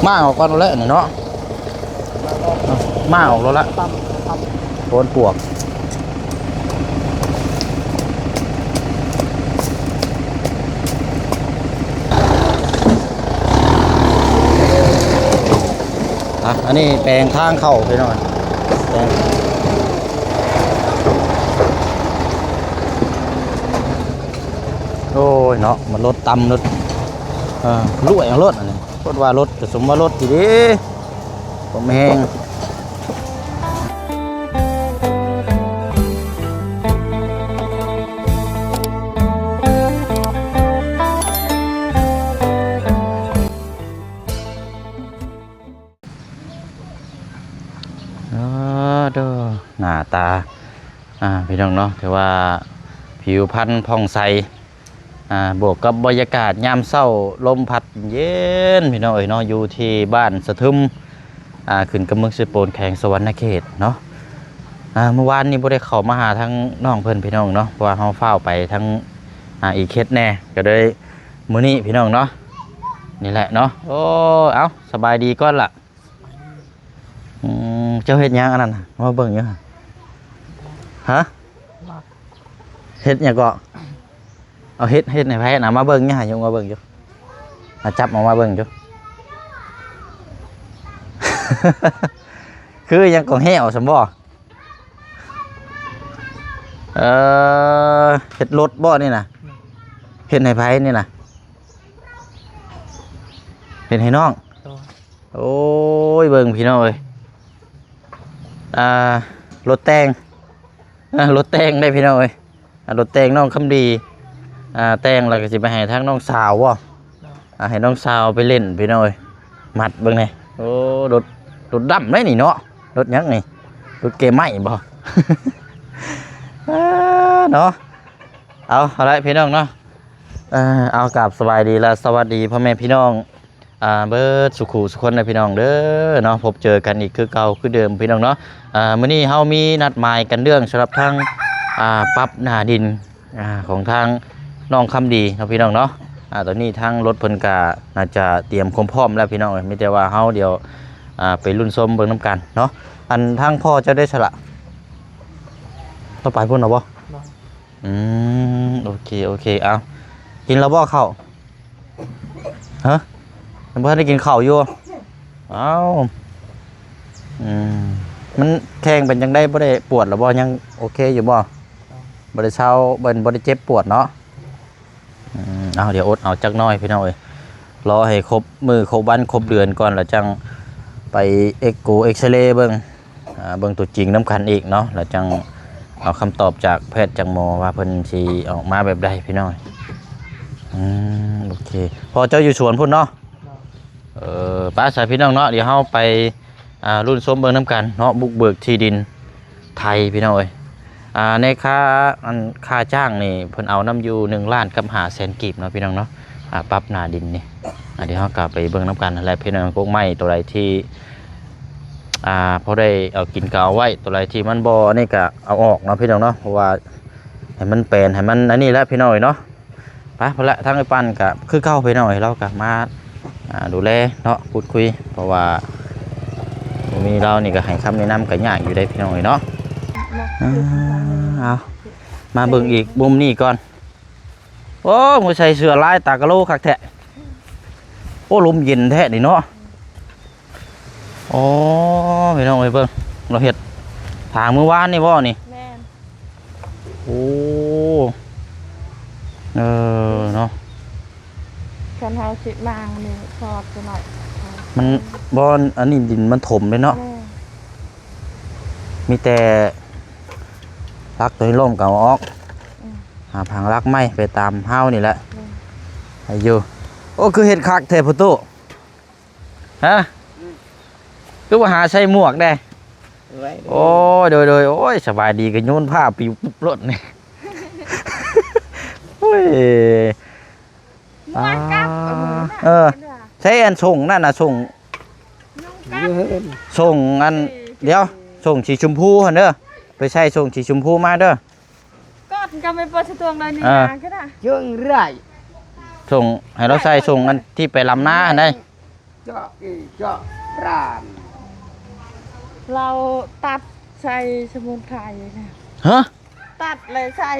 ມ້າງອອກກ່ອນແລ້ວນີ້ເນາະ ມ້າງອອກແລ້ວລະ ໂພນປວກ. ອ່ະ ອັນນີ້ແປງທາງເຂົ້າພີ່ນ້ອງ ແປງ ໂອ້ຍເນາະ ມັນລົດຕ່ຳລົດ ເອີ ລຸຍເອົາລົດອັນນີ້ ລົດວ່າລົດກະສົມວ່າລົດຢູ່ເດ້ ຄວາມແຮງ. ເອີ ເດີ ໜ້າຕາ ອ່າ ພີ່ນ້ອງເນາະ ຖືວ່າຜິວພັນຜ່ອງໃສ ອ່າ ບວກກັບບັນຍາກາດຍາມເຊົ້າ ລົມພັດເຢັນ ພີ່ນ້ອງເອີຍເນາະ ຢູ່ທີ່ບ້ານສະທຶມ ອ່າ ຂຶ້ນກັບເມືອງເຊໂປນ ແຂວງສະຫວັນນະເຂດເນາະ. ອ່າ ມື້ວານນີ້ບໍ່ໄດ້ເຂົ້າມາຫາທາງນ້ອງເພິ່ນ ພີ່ນ້ອງເນາະ ເພາະວ່າເຮົາຟ້າວໄປທາງ ອ່າ ອີເຄັດແດ່ ກໍເລີຍມື້ນີ້ ພີ່ນ້ອງເນາະ ນີ້ແຫຼະເນາະ. ໂອ້ ເອົ້າ ສະບາຍດີກ່ອນລະ. ອືມ ເຈົ້າເຮັດຫຍັງອັນນັ້ນນະ ມາເບິ່ງຢູ່ຫັ້ນ ຮະ? ເຮັດຫຍັງເກາະ? ເອົາເຮັດ ເຮັດໃຫ້ໃຜນະ? ມາເບິ່ງຢູ່ຫັ້ນ ຍົກມາເບິ່ງຢູ່ ມາຈັບອອກມາເບິ່ງຢູ່ ຄືຫຍັງເກາະ ແຫ້ວຊັ້ນບໍ່? ເອີ ເຮັດລົດບໍ່ນີ້ນະ? ເຮັດໃຫ້ໃຜນີ້ນະ? ເຮັດໃຫ້ນ້ອງ. ໂອ້ຍ ເບິ່ງພີ່ນ້ອງເອີຍ ອ່າ ລົດແຕ່ງ ອ່າ ລົດແຕ່ງໄດ້ພີ່ນ້ອງເອີຍ ອ່າ ລົດແຕ່ງນ້ອງຄຳດີ ອ່າ ແຕ່ງແລ້ວກໍຊິໄປໃຫ້ທາງນ້ອງສາວບໍ ອ່າ ໃຫ້ນ້ອງສາວໄປຫຼິ້ນພີ່ນ້ອງເອີຍ ມັດເບິ່ງແດ່. ໂອ້ ລົດ ລົດດຳໄດ໋ນີ້ເນາະ ລົດຫຍັງນີ້ ລົດແກ່ໄມ້ບໍ ເນາະ. ເອົາ ເອົາລະພີ່ນ້ອງເນາະ ເອົາ ກາບສະບາຍດີ ແລະ ສະຫວັດດີພໍ່ແມ່ພີ່ນ້ອງ ອ່າ ເບິດສູ່ຄູ່ສູ່ຄົນເດີພີ່ນ້ອງເດີເນາະ ພົບເຈີກັນອີກຄືເກົ່າຄືເດີມພີ່ນ້ອງເນາະ. ອ່າ ມື້ນີ້ເຮົາມີນັດໝາຍກັນເລື່ອງສຳລັບທາງ ອ່າ ປັບໜ້າດິນ ອ່າ ຂອງທາງນ້ອງຄຳດີເນາະພີ່ນ້ອງເນາະ. ອ່າ ຕອນນີ້ທາງລົດເພິ່ນກະໜ້າຈະຕຽມຄວາມພ້ອມແລ້ວພີ່ນ້ອງເອີຍ ມີແຕ່ວ່າເຮົາດຽວ ອ່າ ໄປລຸ້ນຊົມເບິ່ງນຳກັນເນາະ. ອັນທາງພໍ່ເຈົ້າໄດ້ສະລະ ຕ້ອງໄປພຸ້ນເນາະບໍ່? ບໍ່. ອືມ ໂອເຄ ໂອເຄ ເອົາ ກິນແລ້ວບໍ່ເຂົ້າ? ຮະ ຍັງບໍ່ທັນໄດ້ກິນເຂົ້າຢູ່? ເອົ້າ ອືມ ມັນແຂ້ງເປັນຈັ່ງໃດ? ບໍ່ໄດ້ປວດແລ້ວບໍ່? ຍັງໂອເຄຢູ່ບໍ່? ບໍ່ໄດ້ເຊົາ ບໍ່ ບໍ່ໄດ້ເຈັບປວດເນາະ? ອືມ ເອົາ ດຽວອົດເອົາຈັກໜ້ອຍພີ່ນ້ອງເອີຍ ລໍໃຫ້ຄົບມື້ຄົບວັນຄົບເດືອນກ່ອນ ແລ້ວຈັ່ງໄປເອັກໂກ ເອັກຊະເລເບິ່ງ ອ່າ ເບິ່ງຕົວຈິງນຳກັນອີກເນາະ ແລ້ວຈັ່ງເອົາຄຳຕອບຈາກແພດຈາກໝໍວ່າເພິ່ນຊິອອກມາແບບໃດພີ່ນ້ອງ. ອືມ ໂອເຄ ພໍ່ເຈົ້າຢູ່ສວນພຸ້ນເນາະ? ເອີ ໄປຊະພີ່ນ້ອງເນາະ ດຽວເຮົາໄປ ອ່າ ລຸ້ນຊົມເບິ່ງນຳກັນເນາະ ບຸກເບີກທີ່ດິນໄທພີ່ນ້ອງເອີຍ. ອ່າ ໃນຄ່າ ອັນ ຄ່າຈ້າງນີ້ເພິ່ນເອົານຳຢູ່ໜຶ່ງລ້ານກັບຫ້າແສນກີບເນາະພີ່ນ້ອງເນາະ ອ່າ ປັບໜ້າດິນນີ້. ອ່າ ດຽວເຮົາກໍໄປເບິ່ງນຳກັນຫັ້ນແຫຼະພີ່ນ້ອງ ກົກໄມ້ຕົວໃດທີ່ ອ່າ ພໍໄດ້ເອົາກິນກໍເອົາໄວ້ ຕົວໃດທີ່ມັນບໍ່ອັນນີ້ກໍເອົາອອກເນາະພີ່ນ້ອງເນາະ ເພາະວ່າໃຫ້ມັນແປນ ໃຫ້ມັນອັນນີ້ແຫຼະພີ່ນ້ອງເອີຍເນາະ. ໄປພຸ້ນລະ ທາງອ້າຍປັ້ນກະຄືເກົ່າພີ່ນ້ອງເອີຍ ລາວກະມາ ອ່າ ດູແລເນາະ ພູດຄຸຍ ເພາະວ່າບໍ່ມີລາວນີ້ກະໃຫ້ຄຳແນະນຳກະຍາກຢູ່ເດ້ພີ່ນ້ອງເອີຍເນາະ. ອ່າ ເອົາ ມາເບິ່ງອີກມຸມນີ້ກ່ອນ. ໂອ້ ມື້ໃສ່ເສື້ອລາຍຕາກະໂລຄັກແທ້. ໂອ້ ລົມເຢັນແທ້ນີ້ເນາະ. ອໍ ພີ່ນ້ອງເອີຍ ເບິ່ງ ລາວເຮັດ ຖາງມື້ວານນີ້ບໍ່ນີ້? ແມ່ນ. ໂອ້ ເອີ ເນາະ ຄັນເຮົາຊິມາງນີ້ຊອດຈັກໜ້ອຍ ມັນ ບໍ່ ອັນນີ້ດິນມັນຖົມເດ້ເນາະ. ແມ່ນ. ມີແຕ່ຫຼັກຕົວນີ້ລົ້ມກໍເອົາອອກ. ອືມ. ຫາຜັງຫຼັກໃໝ່ໄປຕາມເຮົານີ້ແຫຼະ. ແມ່ນ. ໃຫ້ຢູ່. ໂອ້ ຄືເຮັດຄັກແທ້ພໍ່ຕູ້. ຮະ? ອືມ. ຄືວ່າຫາໃສ່ໝວກແດ່? ໂອ້ຍ ໂດຍໆ ໂອ້ຍ ສະບາຍດີກໍໂຍນຜ້າປິວປຸບໂລດນີ້. ໂອ້ຍ ເມື່ອວານກັບ ອ່າ ເອີ ເອີ ໃຊ້ອັນສົ່ງນັ້ນນະ ສົ່ງ ສົ່ງອັນ ດຽວ ສົ່ງສີຊົມພູຫັ້ນເດີ ໄປໃສ່ສົ່ງສີຊົມພູມາເດີ. ກອດກັນໄປເປີດສະຕວງໜ້ອຍໜຶ່ງ ເອີ ນະ ກໍໄດ້ ເຈີງເລື້ອຍ ສົ່ງໃຫ້ລາວໃສ່ ສົ່ງອັນທີ່ໄປລຳນາຫັ້ນໄດ໋. ເຈາະອີເຈາະຣານ ລາວຕັດໃສ່ສະໝຸນໄພນະ. ຮະ? ຕັດແລ້ວໃສ່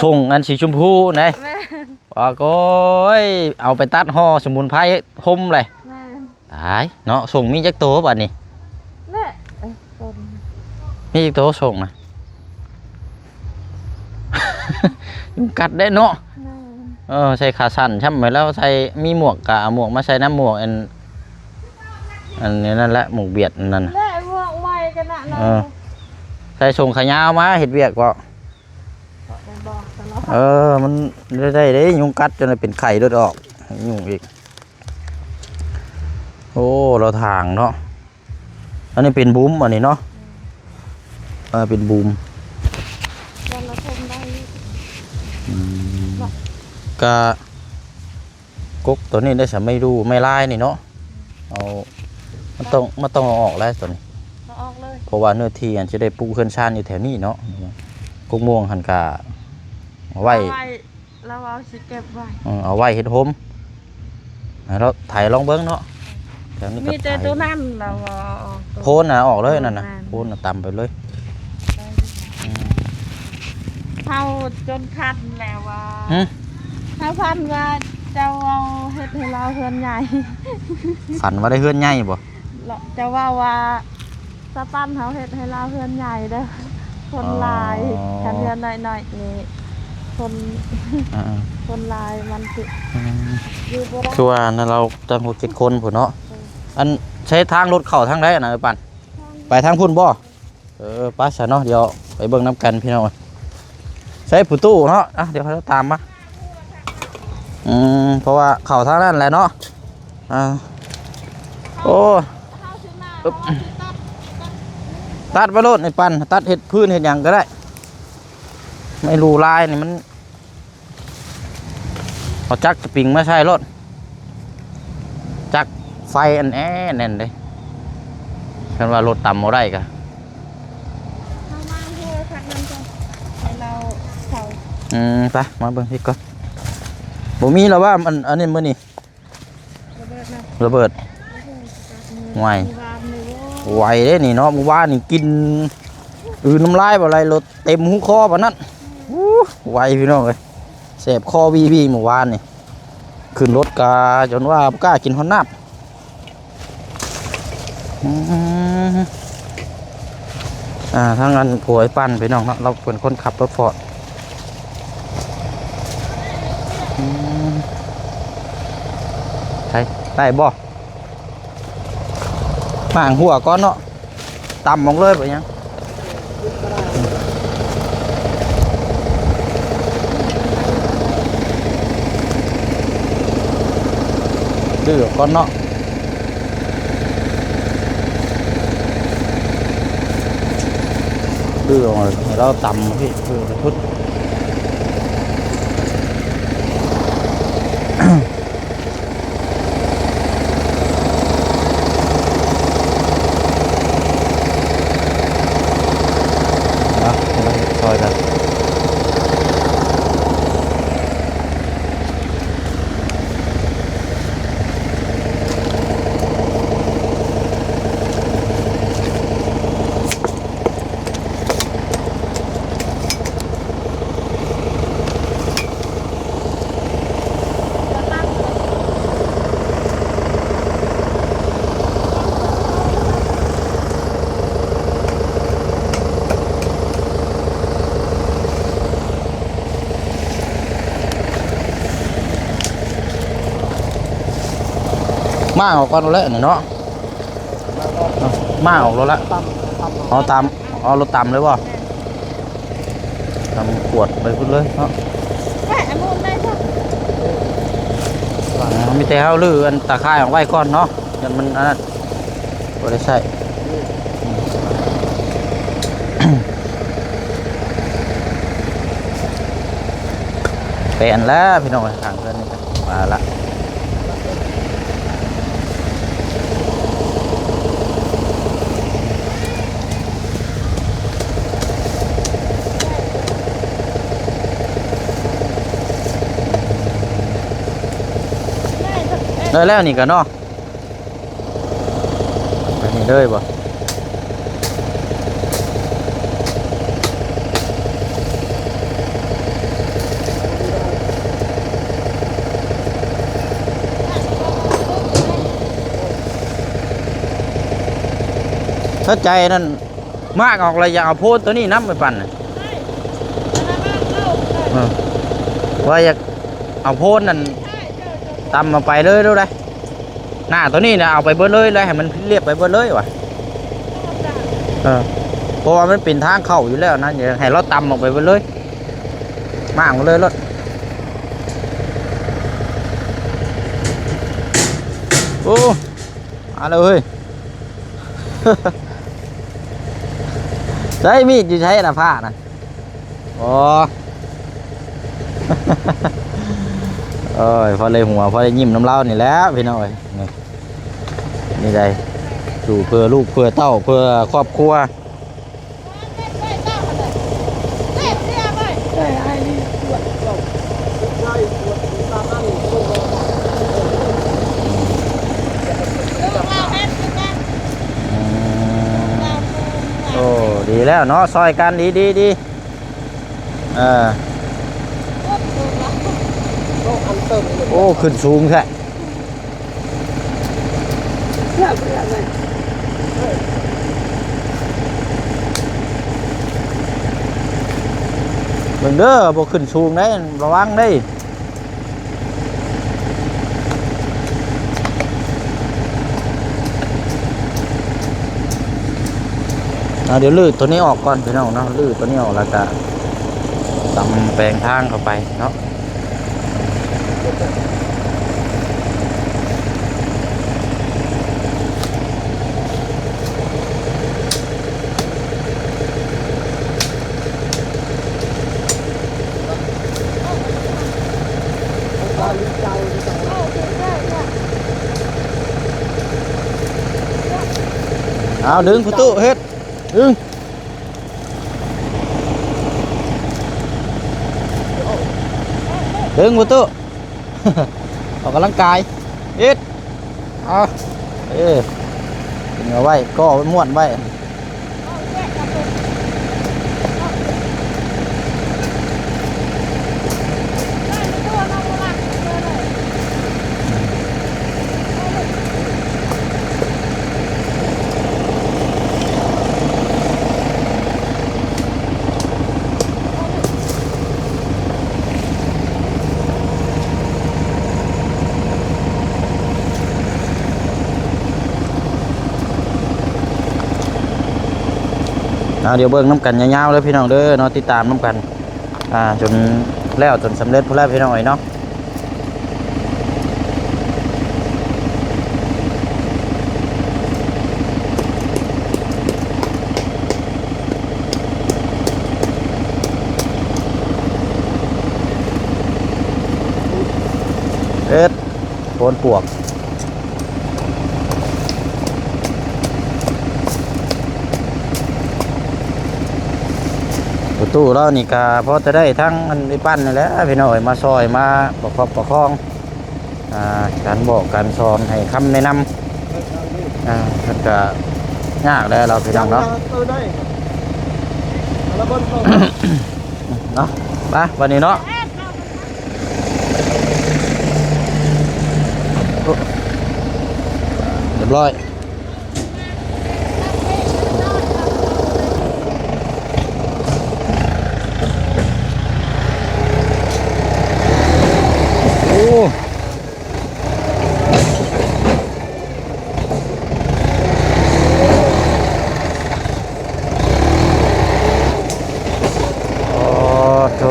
ສົ່ງອັນສີຊົມພູນະ. ແມ່ນ. ວ່າໂອ້ຍ ເອົາໄປຕັດຫໍ່ສະໝຸນໄພຫົ່ມເລີຍ. ແມ່ນ. ຕາຍເນາະ. ສົ່ງມີຈັກໂຕບາດນີ້? ແຫຼະ ເອີ ຕົນ ມີຈັກໂຕສົ່ງນະ? ຍຸງກັດໄດ້ເນາະ. ແມ່ນ. ເອີ ໃສ່ຂາສັ້ນຊ້ຳ ແລ້ວໃສ່ ມີໝວກກະເອົາໝວກມາໃສ່ນຳ ໝວກອັນ ອັນນັ້ນແຫຼະ ໝວກບຽດອັນນັ້ນ. ແລະໝວກໄມ້ກັນນະ. ເອີ ໃສ່ສົ້ງຂາຍາວມາເຮັດວຽກເບາະ. ເອີ ມັນໄດ້ ໄດ້ເດ້ ຍຸງກັດຈົນເປັນໄຂ້ເລືອດອອກ ຍຸງອີກ. ໂອ້ ລາວຖາງເນາະ. ອັນນີ້ເປັນບຸມ ອັນນີ້ເນາະ. ເອີ ເປັນບຸມ. ອືມ ກະ ກົກຕົວນີ້ໄດ້ສະໄໝດູໄມ້ລາຍນີ້ເນາະ. ເອົາ ມັນຕ້ອງ ມັນຕ້ອງເອົາອອກແລ້ວຕົວນີ້ ເອົາອອກເລີຍ ເພາະວ່າເນື້ອທີ່ອັນຊິໄດ້ປູກເຮືອນຊານຢູ່ແຖວນີ້ເນາະ. ກົກມ່ວງຫັ້ນກະເອົາໄວ້ ລາວເອົາຊິເກັບໄວ້. ເອີ ເອົາໄວ້ເຮັດໂຮມ ໃຫ້ລາວໄຖລອງເບິ່ງເນາະ. ແຖວນີ້ກໍມີແຕ່ໂຕນັ້ນລາວເອົາອອກ ໂພນນະອອກເລີຍນັ້ນນະ. ແມ່ນ. ໂພນນະຕຳໄປເລີຍ. ອືມ ເຮົາຈົນຝັນແລ້ວວ່າ ຫຶ? ເຮົາຝັນວ່າເຈົ້າເອົາເຮັດໃຫ້ລາວເຮືອນໃຫຍ່. ຝັນວ່າໄດ້ເຮືອນໃຫຍ່ບໍ່? ເຈົ້າເວົ້າວ່າ ສະປັນເຮົາເຮັດໃຫ້ລາວເຮືອນໃຫຍ່ເດີ້ ຄົນຫຼາຍ. ອໍ ຄັນເຮືອນນ້ອຍໆນີ້ ຄົນ ອ່າໆ ຄົນຫຼາຍມັນຊິ ອືມ ຢູ່ບໍ່ໄດ້. ຄືວ່ານັ້ນ ລາວຕັ້ງຫົກເຈັດຄົນພຸ້ນເນາະ. ເອີ ອັນໃຊ້ທາງລົດເຂົ້າທາງໃດນະ ເອີ ປັນ? ທາງ ໄປທາງພຸ້ນບໍ່? ເອີ ໄປຊະເນາະ ດຽວໄປເບິ່ງນຳກັນພີ່ນ້ອງ. ໃຊ້ຜູ້ຕູ້ເນາະ. ອ່ະ ດຽວເຮົາຕາມມາ. ອືມ ເພາະວ່າເຂົ້າທາງນັ້ນແຫຼະເນາະ. ອ່າ ໂອ້ ຕັດໄປໂລດນີ້ ປັນ ຕັດເຮັດພື້ນເຮັດຫຍັງກໍໄດ້. ໄມ້ລູລາຍນີ້ມັນ ເອົາຈັກສະປຣິງມາໃສ່ໂລດ ຈັກໄຟອັນແອແໜ້ນເດ້. ຄັນວ່າລົດຕຳບໍ່ໄດ້ກະ ເຮົາມາເພື່ອພັກນຳກ່ອນ ໃຫ້ລາວເຂົ້າ. ອືມ ໄປ ມາເບິ່ງພີ້ກ່ອນ. ບໍ່ມີແລ້ວວ່າ ອັນ ອັນນີ້ມື້ນີ້ ລະເບີດນະ ລະເບີດ. ໂອ້ໂຫ ໂຫຍ ມື້ວານນີ້ ໄວເດ້ນີ້ເນາະ. ມື້ວານນີ້ກິນ ອື ນ້ຳລາຍບໍ່ໄຫຼ ລົດເຕັມຫູຄໍປານນັ້ນ. ອູ້ ໄວພີ່ນ້ອງເອີຍ. ແສບຄໍວີໆມື້ວານນີ້ ຂຶ້ນລົດກະຈົນວ່າບໍ່ກ້າກິນຮອດນ້ຳ. ອືມ ອ່າ ທາງອັນຜົວອ້າຍປັນພີ່ນ້ອງເນາະ ລາວເປັນຄົນຂັບລົດຟອດ. ອືມ ໃຊ້ໄດ້ບໍ່? ໝາງຫົວກ່ອນເນາະ ຕຳອອກເລີຍ ບໍ່ຫຍັງ ດື້ອອກກ່ອນເນາະ ດື້ອອກ ໃຫ້ລາວຕຳພີ້ ເອີ ພຸດ. ເອົາ ມາຊ່ອຍກັນ ມ້າງອອກກ່ອນແລ້ວນີ້ເນາະ ມ້າງອອກແລ້ວລະ ເອົາຕຳ ເອົາລົດຕຳເລີຍບໍ່? ຕຳຂວດໄປພຸ້ນເລີຍເນາະ ແປະອັນນັ້ນໄດ້ຊະ ມີແຕ່ເຮົາຮື້ອັນຕາຂ່າຍອອກໄວ້ກ່ອນເນາະ ຢ້ານມັນອັນນັ້ນ ບໍ່ໄດ້ໃຊ້ ແປນແລ້ວພີ່ນ້ອງເອີຍ ທາງເພິ່ນນີ້ ມາລະ ໄດ້ແລ້ວນີ້ກະເນາະ. ເລີຍບໍ່? ຖ້າໃຈນັ້ນ ມາກອອກແລ້ວ ຢາກເອົາໂພນໂຕນີ້ນຳໄປປັ່ນນະ. ເອີ ວ່າຢາກເອົາໂພນນັ້ນ ຕຳເອົາໄປເລີຍໂລດໄດ໋. ໜ້າໂຕນີ້ນະ ເອົາໄປເບິດເລີຍ ແລ້ວໃຫ້ມັນລຽບໄປເບິດເລີຍວ່າ. ເອີ ເພາະວ່າມັນເປັນທາງເຂົ້າຢູ່ແລ້ວນະ ຢາກໃຫ້ລາວຕຳອອກໄປເບິດເລີຍ ມ້າງເລີຍໂລດ. ໂອ້ ມາແລ້ວເຮີ້ຍ. ໃຊ້ມີດຢູ່ໃສນະ ພ້ານະ? ອໍ ໂອ້ຍ ພໍໄດ້ຫົວ ພໍໄດ້ຍິ້ມນຳລາວນີ້ແຫຼະພີ່ນ້ອງເອີຍ. ນີ້ ນີ້ໄດ໋ ສູ້ເພື່ອລູກເພື່ອເຕົ້າ ເພື່ອຄອບຄົວ. ອືມ ໂອ້ ດີແລ້ວເນາະ ຊ່ອຍກັນ ດີ ດີ ດີ. ເອີ ໂອ້ ຂຶ້ນສູງແທ້. ເບິ່ງເດີ ບໍ່ຂຶ້ນສູງເດ້ ລະວັງເດ້. ເອົາ ດຽວຮື້ໂຕນີ້ອອກກ່ອນພີ່ນ້ອງເນາະ ຮື້ໂຕນີ້ອອກແລ້ວກະ ຕຳແປງທາງເຂົ້າໄປເນາະ. ເອົາ ດຶງປະຕູ ເຮັດ ດຶງ ດຶງປະຕູ ອອກກຳລັງກາຍ ເຮັດ. ເອົາ ເອີ ເອົາໄວ້ ກໍມ້ວນໄວ້. ເອົາ ດຽວເບິ່ງນຳກັນຍາວໆເດີພີ່ນ້ອງເດີເນາະ ຕິດຕາມນຳກັນ ອ່າ ຈົນແລ້ວ ຈົນສຳເລັດພຸ້ນແຫຼະພີ່ນ້ອງເອີຍເນາະ. ເຮັດ ໂພນປວກ ປະຕູລາວນີ້ກະພໍແຕ່ໄດ້ທັງອັນໄອ້ປັ້ນນີ້ແຫຼະພີ່ນ້ອງເອີຍ ມາຊ່ອຍມາປະຄອບປະຄອງ ອ່າ ການບອກການສອນໃຫ້ຄຳແນະນຳ ອ່າ ເພິ່ນກະຍາກແຫຼະລາວພີ່ນ້ອງເນາະ ເອີ ໄດ້ ເນາະ ໄປບາດນີ້ເນາະ ໂອ້ ຮຽບຮ້ອຍ. ໂອ້ ໂອ້ໂທ.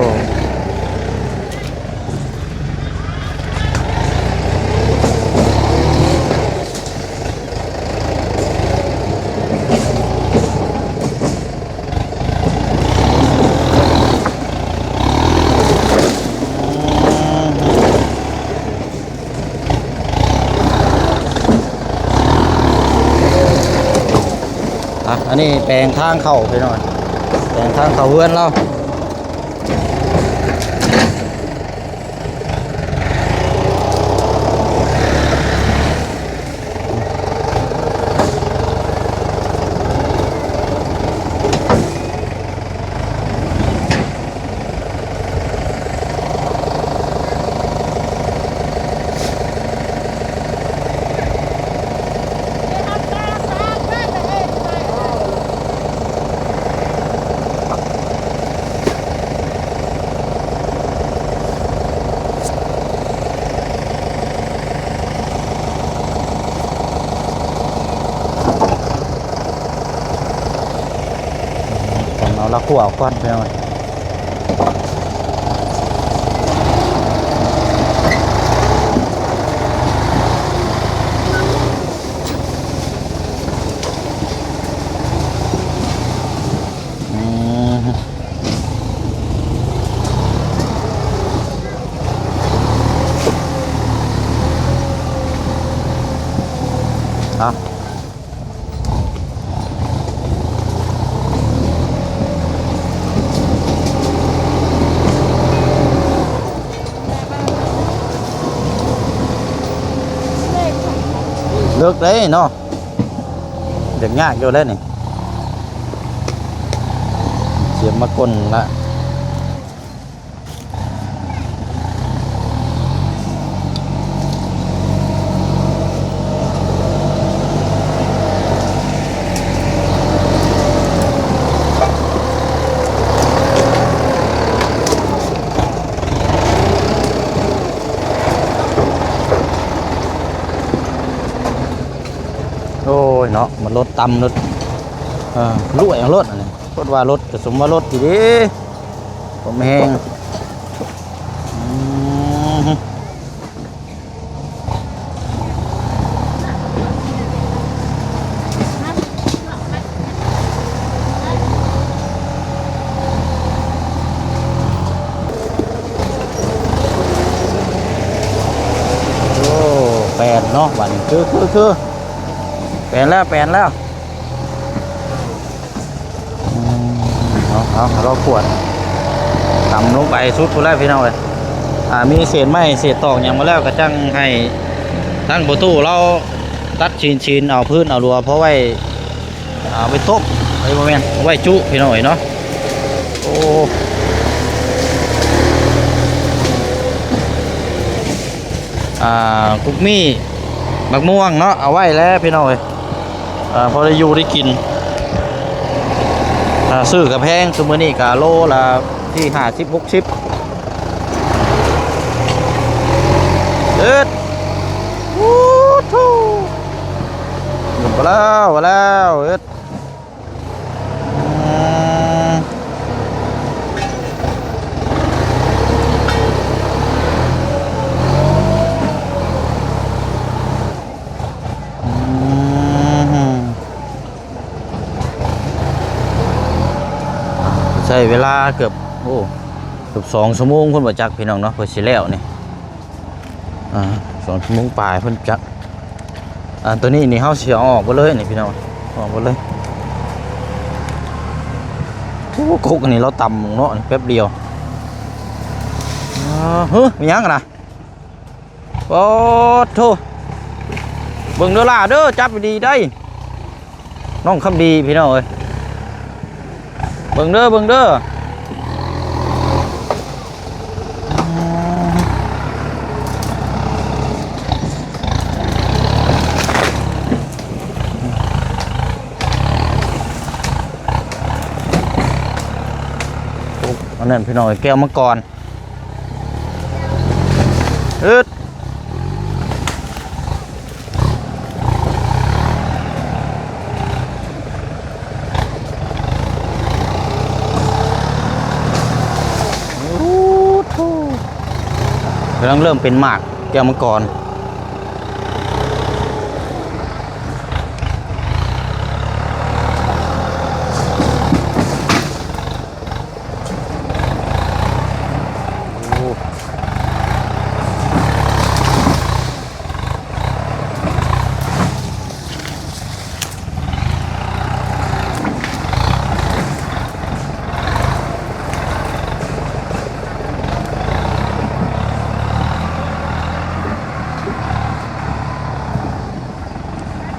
ອ່ະ ອັນນີ້ແປງທາງເຂົ້າພີ່ນ້ອງ ແປງທາງເຂົ້າເຮືອນລາວ. ໂ ເອົາຂົ້ວເອົາກ່ອນ ພີ່ນ້ອງ. ອືມ ເອົາ ເລິກເດ້ເນາະ ຢາກຍາກຢູ່ແລ້ວນີ້ ສຽບມາກົ້ນລະ. ໂອ້ຍເນາະ ມັນລົດຕ່ຳ ລົດ ເອີ ລຸຍເອົາໂລດ ອັນນີ້ ໂຄດວ່າລົດ ກະສົມວ່າລົດອີ່ຫຼີ ຄວາມແຮງ ອືມ ໂອ້ ແປນເນາະ ບາດນີ້ ຄື ຄື ຄື ແປນແລ້ວ ແປນແລ້ວ. ອືມ ເອົາ ເອົາ ເອົາ ລອງຂວດ ຕຳລົງໄປສຸດພຸ້ນແຫຼະ ພີ່ນ້ອງເອີຍ. ອ່າ ມີເສດໄມ້ເສດຕອກຫຍັງມາແລ້ວ ກະຈັ່ງໃຫ້ທາງພໍ່ຕູ້ລາວຕັດຊິນ ຊິນເອົາພື້ນເອົາລົວ ພໍໄວ້ ອ່າ ໄວ້ຕົ້ມ ເອີຍ ບໍ່ແມ່ນ ໄວ້ຈຸ ພີ່ນ້ອງເອີຍເນາະ. ໂອ້ ອ່າ ກຸກໝີ່ ໝາກມ່ວງເນາະ ເອົາໄວ້ແລ້ວ ພີ່ນ້ອງເອີຍ. ອ່າ ພໍໄດ້ຢູ່ໄດ້ກິນ ອ່າ ຊື້ກະແພງ ຊຸມື້ນີ້ກະໂລລະສີ່ ຫ້າສິບ ຫົກສິບ ເອີດ ໂອ້ໂທ້ ມາແລ້ວ ມາແລ້ວ ເອີດ ອືມ ອືມ ໃຊ້ເວລາເກືອບ ໂອ້ ເກືອບສອງຊົ່ວໂມງພຸ້ນບໍ່ຈັກ ພີ່ນ້ອງເນາະ ເພື່ອຊິແລ້ວນີ້ ອ່າ ສອງຊົ່ວໂມງປາຍພຸ້ນຈັກ. ອ່າ ໂຕນີ້ນີ້ເຮົາຊິເອົາອອກເບິດເລີຍນີ້ ພີ່ນ້ອງ ອອກເບິດເລີຍ. ໂອ້ ກົກອັນນີ້ລາວຕຳເນາະ ແປັບດຽວ. ອ່າ ເຮີ ມີຫຍັງນະ? ໂອ້ໂທ້ ເບິ່ງເດີຫຼ້າເດີ ຈັບດີໆໄດ໋ ນ້ອງຄຳດີ ພີ່ນ້ອງເອີຍ ເບິ່ງເດີ ເບິ່ງເດີ. ອັນນັ້ນ ພີ່ນ້ອງເອີຍ ແກ້ວມັງກອນ ອຶດ ໂອ້ໂທ້ ກຳລັງເລີ່ມເປັນໝາກແກ້ວມັງກອນ.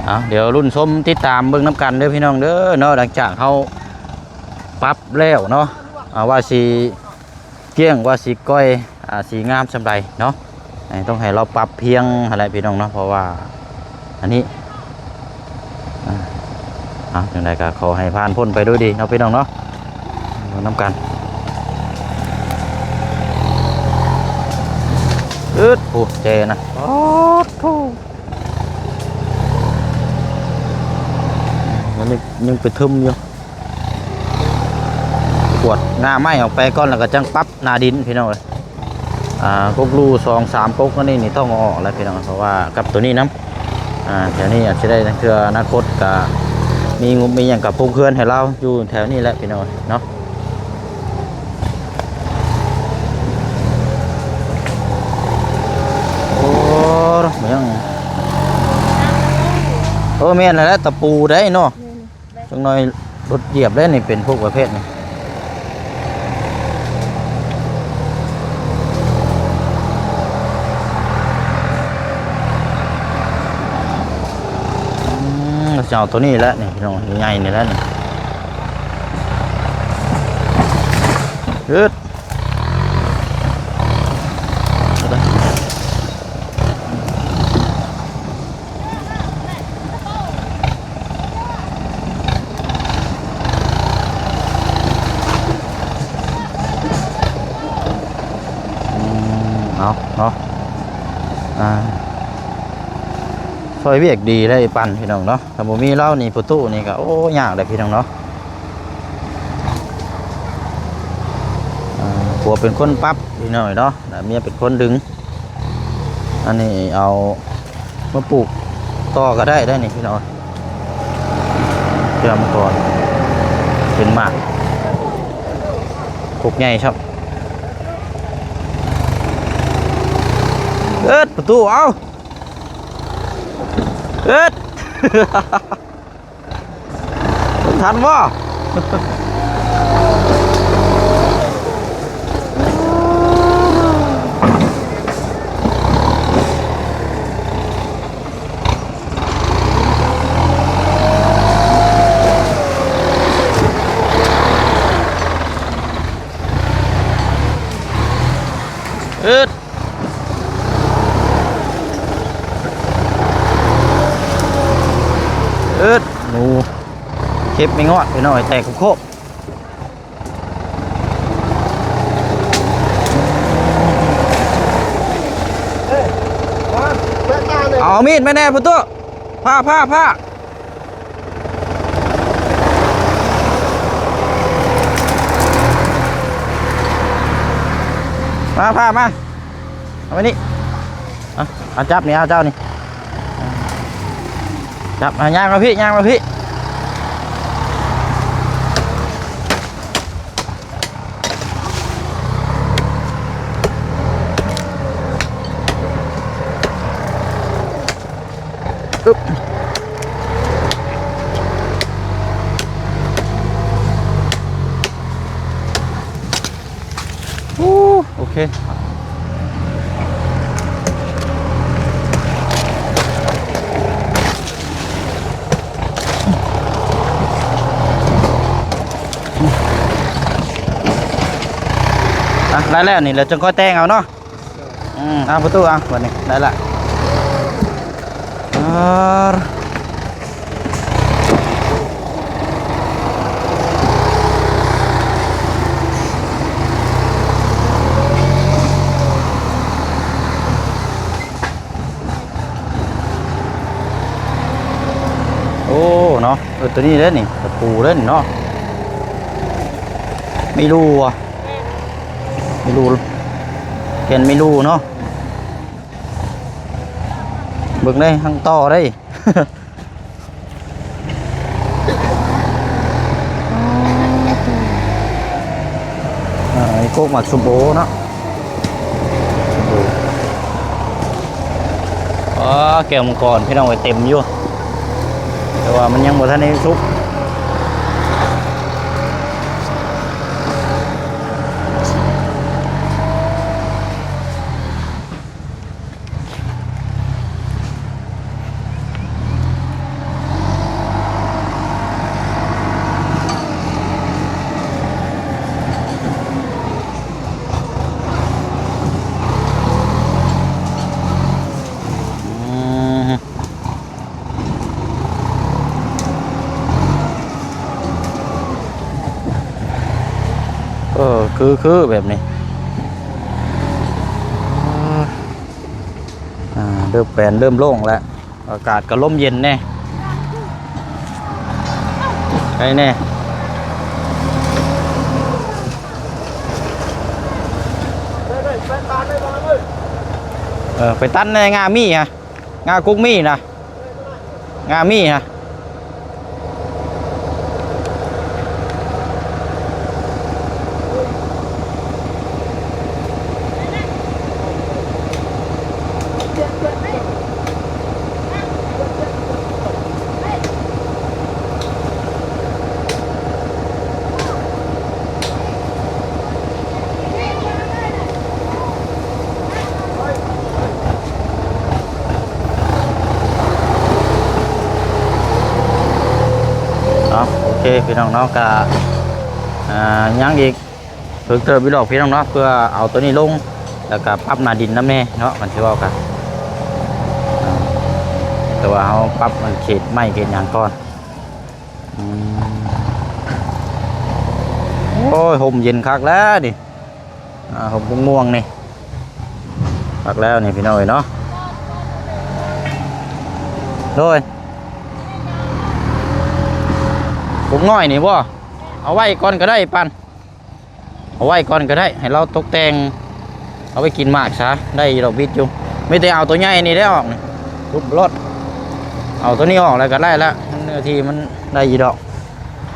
ເອົາ ດຽວລຸ້ນຊົມຕິດຕາມເບິ່ງນຳກັນເດີພີ່ນ້ອງເດີເນາະ ຫຼັງຈາກເຮົາປັບແລ້ວເນາະ ອ່າ ວ່າຊິກ້ຽງ ວ່າຊິກ່ອຍ ອ່າ ຊິງາມສ່ຳໃດເນາະ ຕ້ອງໃຫ້ລາວປັບພຽງຫັ້ນແຫຼະພີ່ນ້ອງເນາະ ເພາະວ່າອັນນີ້ ອ່າ ເອົາ ຈັ່ງໃດກໍຂໍໃຫ້ຜ່ານພົ້ນໄປດ້ວຍດີເນາະພີ່ນ້ອງເນາະ ເບິ່ງນຳກັນ ອຶດ ໂອ້ ແຈນະ ໂອ້ໂທ້ ຍັງ ຍັງໄປເທິມຢູ່. ກວດງ່າໄມ້ອອກໄປກ່ອນ ແລ້ວກໍຈັ່ງປັບໜ້າດິນພີ່ນ້ອງເອີຍ. ອ່າ ກົກລູສອງສາມກົກອັນນີ້ນີ້ຕ້ອງເອົາອອກແລ້ວພີ່ນ້ອງ ເພາະວ່າກັບໂຕນີ້ນຳ ອ່າ ແຖວນີ້ອາດຊິໄດ້ເທື່ອອະນາຄົດ ກະມີງົບມີຫຍັງກະປຸກເຮືອນໃຫ້ລາວຢູ່ແຖວນີ້ແຫຼະພີ່ນ້ອງເນາະ. ໂອ້ ແມ່ນຫຍັງ ເອີ ແມ່ນແລ້ວ ຕະປູໄດ໋ເນາະ. ຈັກໜ້ອຍລົດຢຽບແລ້ວນີ້ ເປັນພວກປະເພດນີ້. ອືມ ເຈົ້າໂຕນີ້ແຫຼະນີ້ພີ່ນ້ອງ ໃຫຍ່ນີ້ແຫຼະນີ້. ອືດ. ອືມ ເອົາເນາະ ອ່າ ຊ່ອຍວຽກດີໄດ້ປັນພີ່ນ້ອງເນາະ. ຖ້າບໍ່ມີລາວນີ້ ປະຕູນີ້ກໍ ໂອ້ ຍາກເດ້ພີ່ນ້ອງເນາະ. ອ່າ ຜົວເປັນຄົນປັບພີ່ນ້ອງເນາະ ແລະ ເມຍເປັນຄົນດຶງ. ອັນນີ້ເອົາມາປູກຕໍ່ກໍໄດ້ໄດ໋ນີ້ພີ່ນ້ອງ. ເພື່ອມັງກອນເປັນໝາກ ກົກໃຫຍ່ຊ້ຳ. ເອິດ ປະຕູ ເອົາ ເອິດ. ທັນບໍ່? ເອິດ. ເອິດ ໜູເກັບໄມ່ງອດໄປໜ້ອຍ ແຕກໂຄກ. ເອົາມີດມາແດ່ ປະຕູ ພ້າ ພ້າ ພ້າ. ມາ ພາມາ ເອົາໄວ້ນີ້ ເອົາ ເອົາຈັບນີ້ ເອົາເຈົ້ານີ້ ຈັບ ເອົາ ຍ່າງມາພີ້ ຍ່າງມາພີ້. ອຶບ ໂອ້ ໂອເຄ ອ່ະ ໄດ້ແລ້ວນີ້ ແລ້ວຈຶ່ງຄ່ອຍແຕ່ງເອົາເນາະ. ອືມ ເອົາປະຕູ ເອົາ ບັດນີ້ໄດ້ລະ ເອີ ໂອ້ ເນາະ ເອີ ໂຕນີ້ເດ້ນີ້ ຕະປູເດ້ນີ້ເນາະ ມີຮູບໍ່? ມີຮູ ແກ່ນມີຮູເນາະ ເບິ່ງໄດ້ ທັງຕໍ່ໄດ້ ອ່າ ມີກົກໝາກສົມໂອເນາະ ໂອ້ ແກ້ວມັງກອນ ພີ່ນ້ອງເອີຍ ເຕັມຢູ່ ແຕ່ວ່າມັນຍັງບໍ່ທັນໄດ້ສຸກ. ເອີ ຄື ຄືແບບນີ້ ອ່າ ເລີ່ມແປນ ເລີ່ມໂລ່ງແລ້ວ ອາກາດກໍລົມເຢັນແດ່ ໄດ້ແດ່. ເອີ ໄປຕັດແດ່ ງ່າມີຫະ ງ່າກຸກມີນະ ງ່າມີຫະ. ເອົາ ໂອເຄ ພີ່ນ້ອງເນາະ ກະ ອ່າ ຍັງອີກ ເພີ່ມເຕີມອີກດອກພີ່ນ້ອງເນາະ ເພື່ອເອົາໂຕນີ້ລົງ ແລ້ວກະປັບໜ້າດິນນຳແດ່ເນາະ ຄັນຊິເວົ້າກະ ແຕ່ວ່າເຮົາປັບອັນເຂດໄມ້ເຂດຫຍັງກ່ອນ. ອືມ ໂອ້ຍ ຮົ່ມເຢັນຄັກແລ້ວນີ້ ອ່າ ຮົ່ມບົກມ່ວງນີ້ ຄັກແລ້ວນີ້ພີ່ນ້ອງເອີຍເນາະ. ໂດຍ ປຸກນ້ອຍນີ້ບໍ່ ເອົາໄວ້ກ່ອນກໍໄດ້ ປັນ ເອົາໄວ້ກ່ອນກໍໄດ້ ໃຫ້ລາວຕົກແຕ່ງ ເອົາໄວ້ກິນໝາກຊະ ໄດ້ຢູ່ດອກ ບິດຢູ່. ມີແຕ່ເອົາໂຕໃຫຍ່ນີ້ໄດ້ອອກນີ້ ທຸບໂລດ ເອົາໂຕນີ້ອອກແລ້ວກໍໄດ້ລະ ເນື້ອທີ່ມັນໄດ້ຢູ່ດອກ.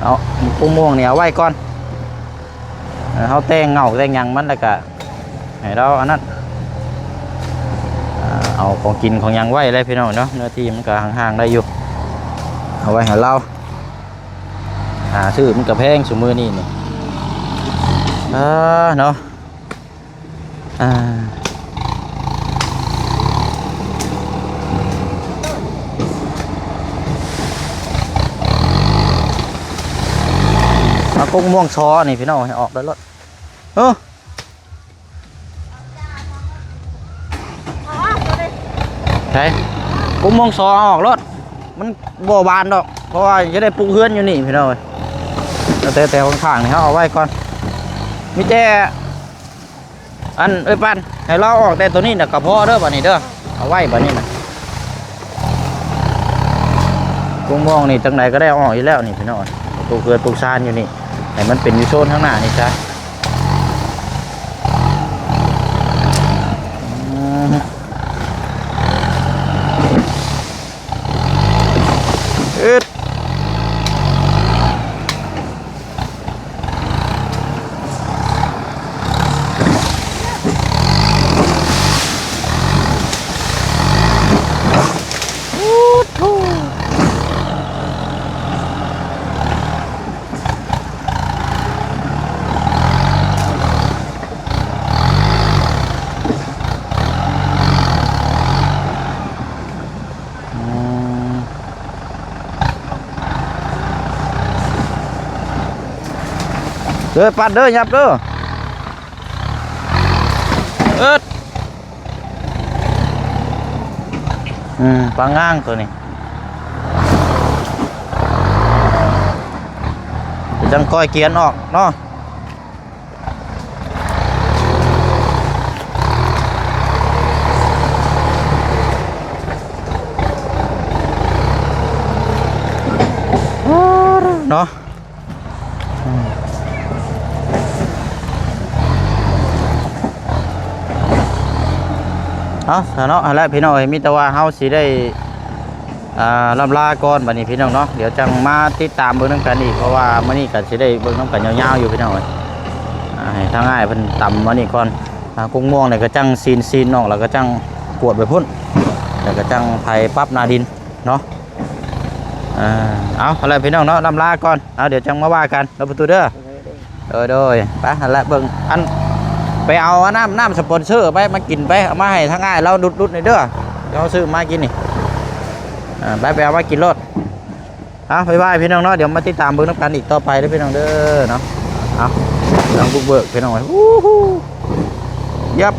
ເອົາປຸກມ່ວງນີ້ເອົາໄວ້ກ່ອນ ເຮົາແຕ່ງເຫງົ້າແຕ່ງຫຍັງມັນ ແລ້ວກໍໃຫ້ລາວອັນນັ້ນ ເອົາຂອງກິນຂອງຫຍັງໄວ້ແຫຼະພີ່ນ້ອງເນາະ ເນື້ອທີ່ມັນກໍຫ່າງໆໄດ້ຢູ່ ເອົາໄວ້ໃຫ້ລາວ. ຫາຊື້ມັນກໍແພງຊຸມື້ນີ້ນີ້ ອ່າ ເນາະ ອ່າ ເອົາກົກມ່ວງຊໍນີ້ພີ່ນ້ອງ ໃຫ້ອອກໄດ້ໂລດ ເອີ. ໃສ ກົກມ່ວງຊໍເອົາອອກໂລດ ມັນບໍ່ບານດອກ ເພາະວ່າຈະໄດ້ປຸກເຮືອນຢູ່ນີ້ພີ່ນ້ອງເອີຍ. ແຕ່ ແຕ່ຂ້າງໆນີ້ເຮົາເອົາໄວ້ກ່ອນ ມີແຕ່ ອັນ ເອີຍ ປັນ ໃຫ້ລາວອອກແຕ່ໂຕນີ້ນະກໍພໍເດີ ບາດນີ້ເດີ ເອົາໄວ້ບາດນີ້ນະ. ກົກມ່ວງນີ້ຈັ່ງໃດກໍໄດ້ເອົາອອກຢູ່ແລ້ວນີ້ພີ່ນ້ອງ ປຸກເຮືອນປຸກຊານຢູ່ນີ້ ໃຫ້ມັນເປັນຢູ່ໂຊນຂ້າງໜ້ານີ້ຊະ. ອືມ ອຶດ. ອືມ ເດີ ປັດເດີ ຫຍັບເດີ ເອິດ. ອືມ ປາງງາງໂຕນີ້ ຈັ່ງຄ່ອຍກຽນອອກເນາະ. ເນາະ ອືມ ເອົາ ຊະເນາະ ຫັ້ນແຫຼະພີ່ນ້ອງເອີຍ ມີແຕ່ວ່າເຮົາຊິໄດ້ ອ່າ ລ່ຳລາກ່ອນບັດນີ້ພີ່ນ້ອງເນາະ ດຽວຈັ່ງມາຕິດຕາມເບິ່ງນຳກັນອີກ ເພາະວ່າມື້ນີ້ກໍຊິໄດ້ເບິ່ງນຳກັນຍາວໆຢູ່ພີ່ນ້ອງເອີຍ. ອ່າ ໃຫ້ທາງອ້າຍເພິ່ນຕຳອັນນີ້ກ່ອນ ອ່າ ກົກມ່ວງນີ້ກໍຈັ່ງຊີນໆອອກ ແລ້ວກໍຈັ່ງກວດໄປພຸ້ນ ແລ້ວກໍຈັ່ງໄປປັບໜ້າດິນເນາະ. ອ່າ ເອົາ ຫັ້ນແຫຼະພີ່ນ້ອງເນາະ ລ່ຳລາກ່ອນ ເອົາ ດຽວຈັ່ງມາວ່າກັນເນາະ ປະຕູເດີ. ໂດຍ ໂດຍ ໄປ ຫັ້ນແຫຼະ ເບິ່ງ ອັນ ໄປເອົາອັນນ້ຳ ນ້ຳສະປອນເຊີໄປ ມາກິນໄປ ເອົາມາໃຫ້ທາງອ້າຍລາວດຸດໆໜ່ອຍເດີ ເຮົາຊື້ມາກິນນີ້ ອ່າ ໄປ ໄປເອົາມາກິນໂລດ. ເອົາ ບາຍບາຍພີ່ນ້ອງເນາະ ດຽວມາຕິດຕາມເບິ່ງນຳກັນອີກຕໍ່ໄປເດີພີ່ນ້ອງເດີເນາະ. ເອົາ ກຳລັງບຸກເບີກພີ່ນ້ອງເອີຍ ອູ້ຫູ ຍັບ.